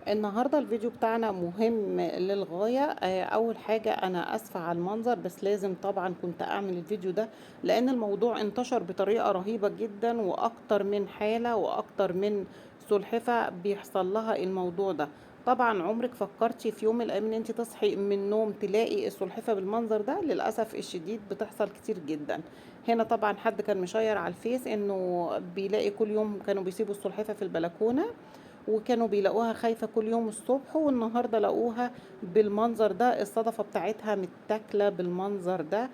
النهاردة الفيديو بتاعنا مهم للغاية. أول حاجة أنا أسفة على المنظر، بس لازم طبعا كنت أعمل الفيديو ده لأن الموضوع انتشر بطريقة رهيبة جدا، وأكتر من حالة وأكتر من سلحفة بيحصل لها الموضوع ده. طبعا عمرك فكرتي في يوم من الأيام إن انت تصحي من النوم تلاقي السلحفة بالمنظر ده؟ للأسف الشديد بتحصل كتير جدا. هنا طبعا حد كان مشير على الفيس إنه بيلاقي كل يوم كانوا بيسيبوا السلحفة في البلكونة، وكانوا بيلاقوها خايفة كل يوم الصبح، والنهاردة لقوها بالمنظر ده، الصدفة بتاعتها متاكلة بالمنظر ده،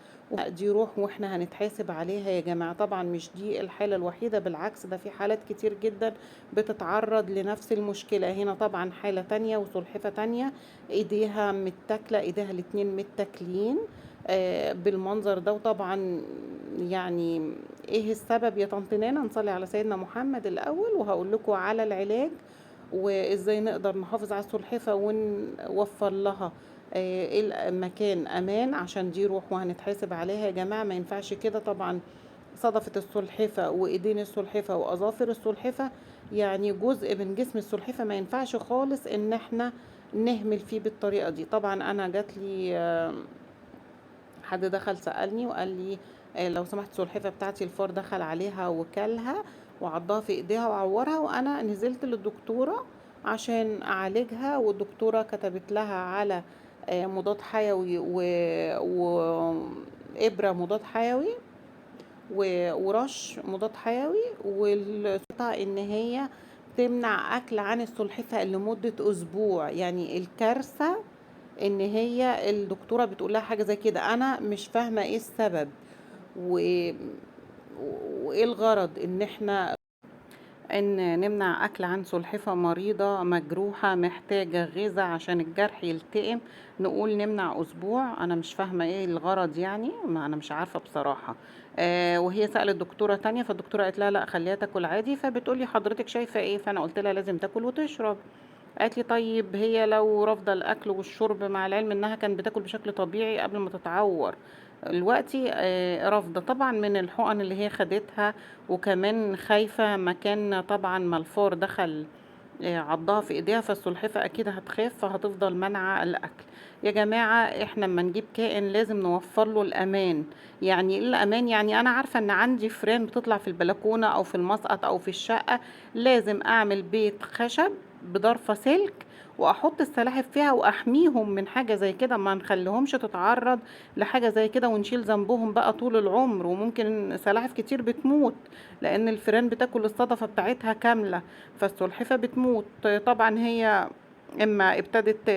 دي روح واحنا هنتحاسب عليها يا جماعة. طبعا مش دي الحالة الوحيدة، بالعكس ده في حالات كتير جدا بتتعرض لنفس المشكلة. هنا طبعا حالة تانية وسلحفة تانية ايديها متاكلة، ايديها الاتنين متاكلين بالمنظر ده. وطبعا ايه السبب يا طنط نانا؟ نصلي على سيدنا محمد الاول وهقول لكم على العلاج وازاي نقدر نحافظ على السلحفة ونوفر لها المكان امان، عشان دي روح وهنتحاسب عليها يا جماعة. ما ينفعش كده. طبعا صدفة السلحفة وايدين السلحفة واظافر السلحفة جزء من جسم السلحفة، ما ينفعش خالص ان احنا نهمل فيه بالطريقة دي. طبعا انا جات لي، حد دخل سألني وقال لي، لو سمحت السلحفة بتاعتي الفار دخل عليها وكلها وعضها في ايديها وعورها، وانا نزلت للدكتورة عشان اعالجها، والدكتورة كتبت لها على مضاد حيوي وابرة مضاد حيوي ورش مضاد حيوي، والخطة ان هي تمنع اكل عن السلحفة لمدة اسبوع. الكارثة ان هي الدكتورة بتقول لها حاجة زي كده، انا مش فاهمة ايه السبب وايه الغرض ان احنا ان نمنع اكل عن سلحفة مريضة مجروحة محتاجة غذاء عشان الجرح يلتئم، نقول نمنع اسبوع. انا مش فاهمة ايه الغرض، ما انا مش عارفة بصراحة. وهي سألت دكتورة تانية، فالدكتورة قالت لها لا خليها تاكل عادي. فبتقولي حضرتك شايفة ايه؟ فانا قلت لها لازم تاكل وتشرب. قالت لي طيب هي لو رافضة الاكل والشرب، مع العلم انها كانت بتاكل بشكل طبيعي قبل ما تتعور، دلوقتي، رافضة طبعا من الحقن اللي هي خدتها، وكمان خايفة مكان طبعا ما الفار دخل، عضها في ايديها، فالسلحفة اكيد هتخاف فهتفضل منع الاكل. يا جماعة احنا لما نجيب كائن لازم نوفر له الامان. يعني ايه الامان؟ يعني انا عارفة ان عندي فران بتطلع في البلكونة او في المسقط او في الشقة، لازم اعمل بيت خشب بضرفة سلك واحط السلاحف فيها واحميهم من حاجة زي كده، ما نخليهمش تتعرض لحاجة زي كده ونشيل ذنبهم بقى طول العمر. وممكن سلاحف كتير بتموت لان الفيران بتاكل الصدفة بتاعتها كاملة، فالسلحفة بتموت. طبعا هي اما ابتدت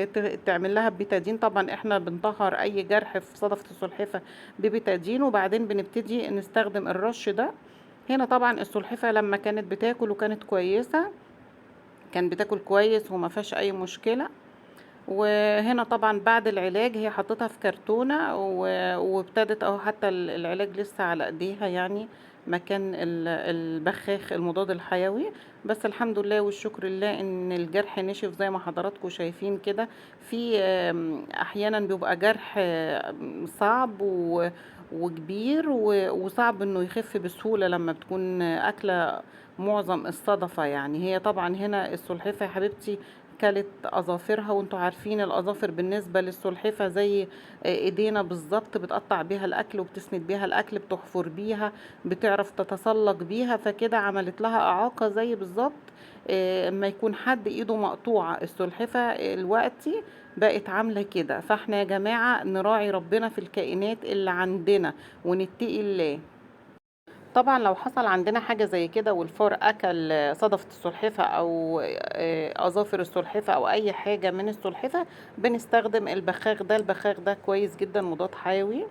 تعمل لها بيتادين، طبعا احنا بنطهر اي جرح في صدفة السلحفة ببيتادين، وبعدين بنبتدي نستخدم الرش ده. هنا طبعا السلحفة لما كانت بتاكل وكانت كويسة، كان بتاكل كويس وما فيهاش اي مشكلة. وهنا طبعا بعد العلاج هي حطتها في كرتونة وابتدت اهو، حتى العلاج لسه على ايديها، مكان البخاخ المضاد الحيوي، بس الحمد لله والشكر لله ان الجرح نشف زي ما حضراتكم شايفين كده. احيانا بيبقى جرح، صعب وكبير وصعب انه يخف بسهولة لما بتكون اكلة معظم الصدفة. هي طبعا هنا السلحفة يا حبيبتي كلت اظافرها، وانتوا عارفين الاظافر بالنسبة للسلحفة زي ايدينا بالظبط، بتقطع بيها الاكل وبتسند بيها الاكل، بتحفر بيها، بتعرف تتسلق بيها، فكده عملت لها اعاقة زي بالظبط، اما يكون حد ايده مقطوعة. السلحفة دلوقتي بقت عاملة كده. فاحنا يا جماعة نراعي ربنا في الكائنات اللي عندنا ونتقي الله. طبعا لو حصل عندنا حاجة زي كده والفار أكل صدفة السلحفة أو، أظافر السلحفة أو أي حاجة من السلحفة، بنستخدم البخاخ ده. البخاخ ده كويس جدا، مضاد حيوي،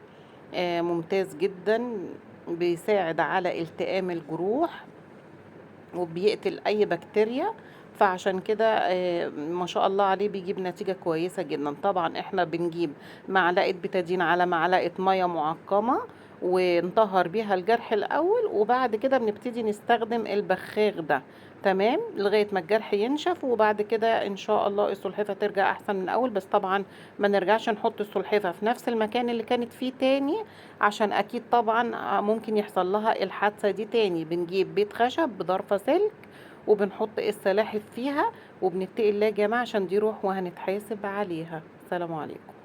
ممتاز جدا، بيساعد على التئام الجروح وبيقتل أي بكتيريا، فعشان كده، ما شاء الله عليه بيجيب نتيجة كويسة جدا. طبعا احنا بنجيب معلقة بتادين على معلقة مية معقمة ونطهر بيها الجرح الأول، وبعد كده بنبتدي نستخدم البخاخ ده، تمام، لغاية ما الجرح ينشف، وبعد كده إن شاء الله السلحفة ترجع أحسن من الأول. بس طبعا ما نرجعش نحط السلحفة في نفس المكان اللي كانت فيه تاني، عشان أكيد طبعا ممكن يحصل لها الحادثة دي تاني. بنجيب بيت خشب بضرفة سلك وبنحط السلاحف فيها، وبنتقي الله يا جماعة عشان دي روح وهنتحاسب عليها. السلام عليكم.